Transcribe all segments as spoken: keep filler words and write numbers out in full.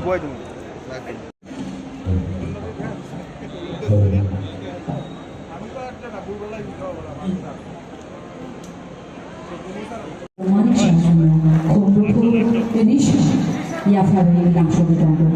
Manik Saha Khumbuphur Edition yapharwi langsogwi tongo.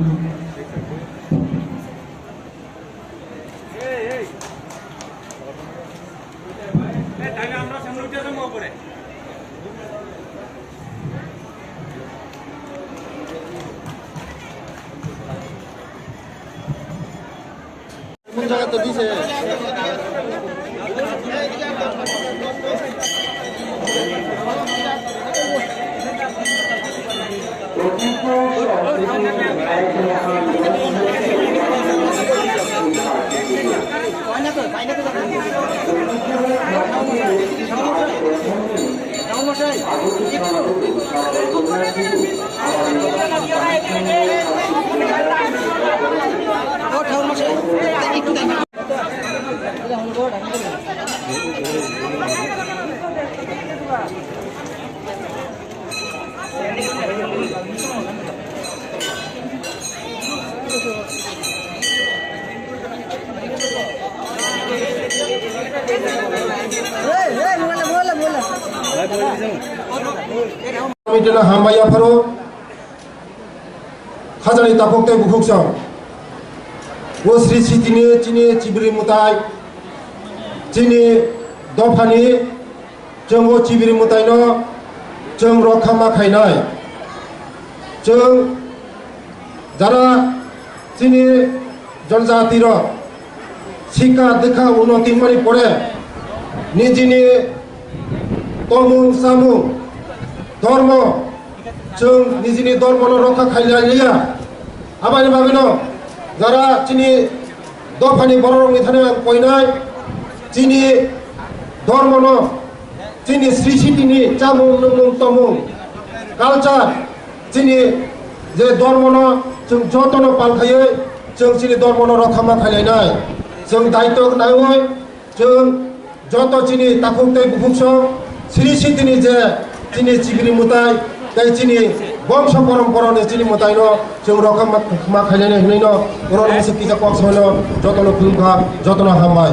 Hambai yapharo. Khajani takhuk tei bukhuk song. O Sri Sitini chini chibiri mwtai, chini dophani chwng o chibiri mwtaino chwng rokha ma khainai. Chwng jara chini jonjati rok sikha dikha unnoti mani pore nijini tomung samung dormo, chwng nijini dormono rokha khailaiya. Aboni bagwino jara chini dophani bororokni thani ang koinai, chini dormono, chini Sri Sitini chamung nungmung tomung, culture, chini je dormono chwng jotono pal khaiwi chwng chini dormono rokha ma khailainai. Chwng daitwk naiwi chwng joto chini takhuk tei bukhuk song Sri Sitini je chini chibiri mwtai tei chini bongso poromporani chini mwtaino chwng rokha ma, ma khailainai hwnwino oro nungsi kisa kok saino jotono khulumkha, jotono hambai.